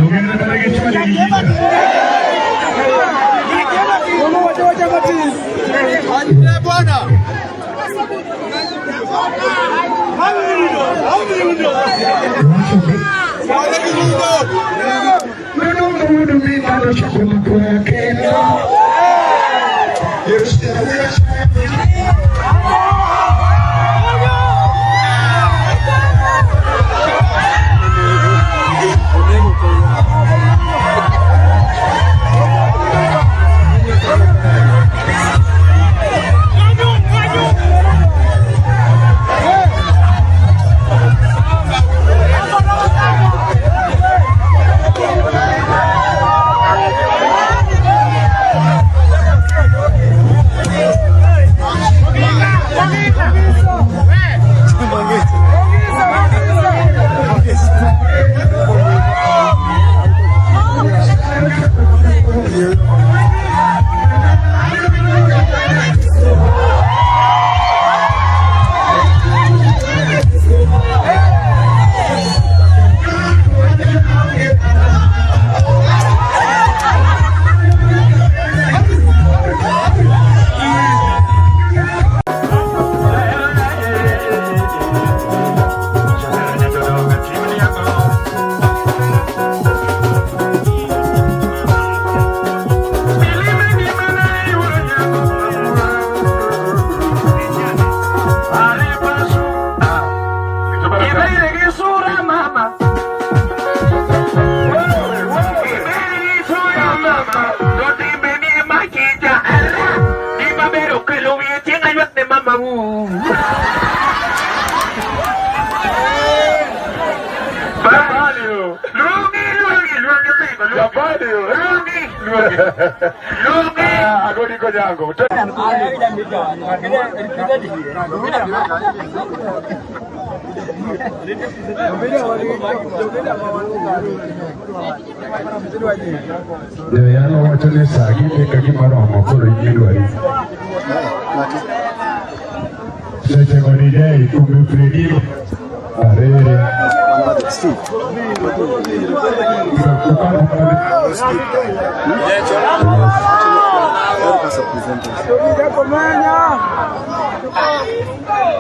Dongene mana gi chwade gi yicha. Joyalo wacho ni saa gidhi ka gima romo koro in midwari. Seche go DJ kumbe Fredi Arere.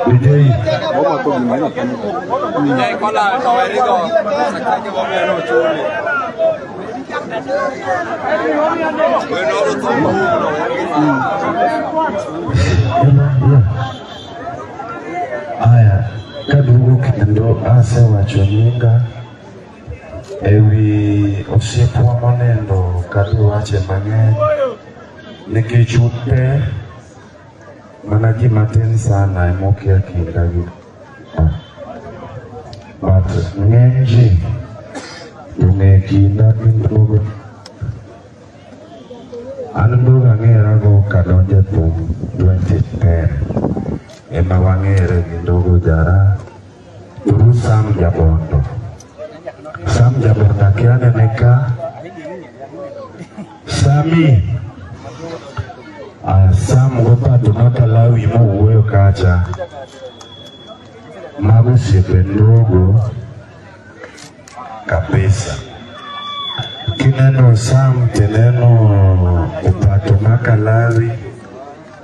DJ Aya, kaduogo kendo asewacho nyinga ewi osiepwa monindo kata iwache mang'eny nikech un te mana ji matin sana emokia kinda gi but ng'eny ji ong'e kinda gi ndogo. An ndogo ang'erago kadonjo e thum 2010 ema wang'ere gi ndogo jara through Sam Jabondo. Sam Jabondo akia nene ka Sami Sam gopato makalawi mowuoyo kacha mago osiepe ndogo kabisa. Kineno Sam tineno opato makalawi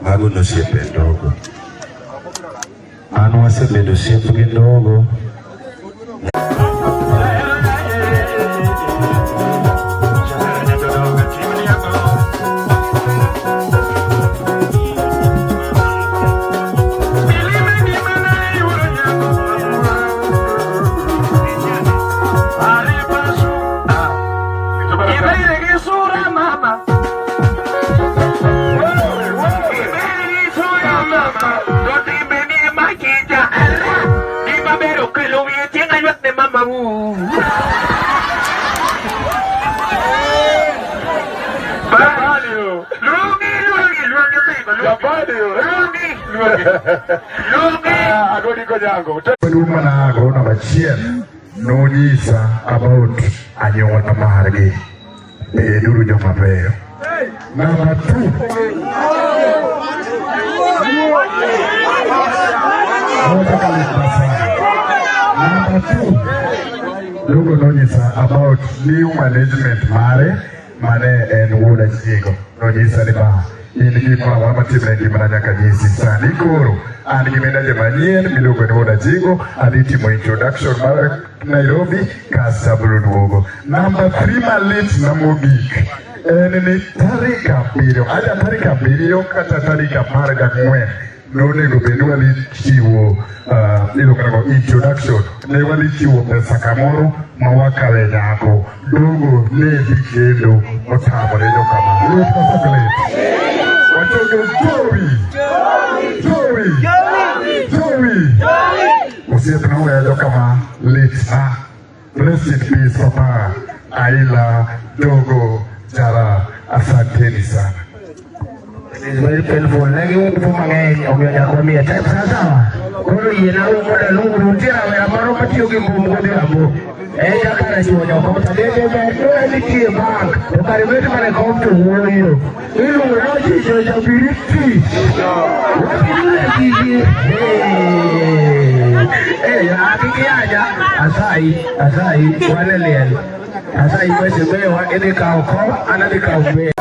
mago nosiepe ndogo. An wasebedo osiep gi ndogo. Maduong' namba achiel nonyisa about anyuola margi. Beduru joma beyo. Namba two. Namba two. Dogo nonyisa about new management mare mane en wuod Achiego. Nonyisa ni ba in gimoro amora matimre e ngimana nyaka nyisi. Sani koro an gi manager manyien miluongo ni wuod Achiego, adhi timo introduction mar Nairobi kasto abiro duogo. Namba 3 malit na mogik en ni tarik 7, aja tarik 7 kata tarik 14 nonego bed ni wadhi chiwo iluongo nang'o introduction ne wadhi chiwo pesa kamoro ma wakawe nyako dogo ne dhi kendo otamore jokama lit koso lit wachoge jowi jowi jowi osiepna oweya jokama lit na. Rest in peace papa Aila Dogo Jara, asanteni sana. It is very painful. Ne giwuotho mang'eny omiyo nyaka wamiye time sawa sawa. Koro yiena mondo aluong nitie rawera moro matiyo gi mbum godhiambo. En kaka rachuonyo kom to bende ber to nitie bank to kare bet mana e kom to wuoyo. Iluongo ni Ochicho Jabiriti. Wabiro gigi. Eh, kik iyanya. Asayi, asayi, wan e liel. Asayi mheshimiwa, idhi kawo kom, an adhi kawo ber.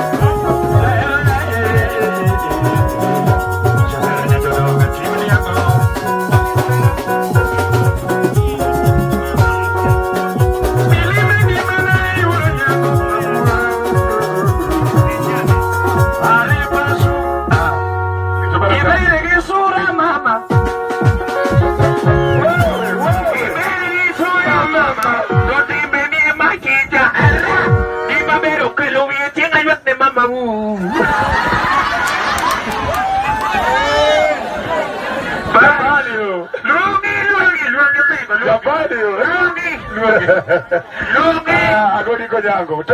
Agodi Konyango.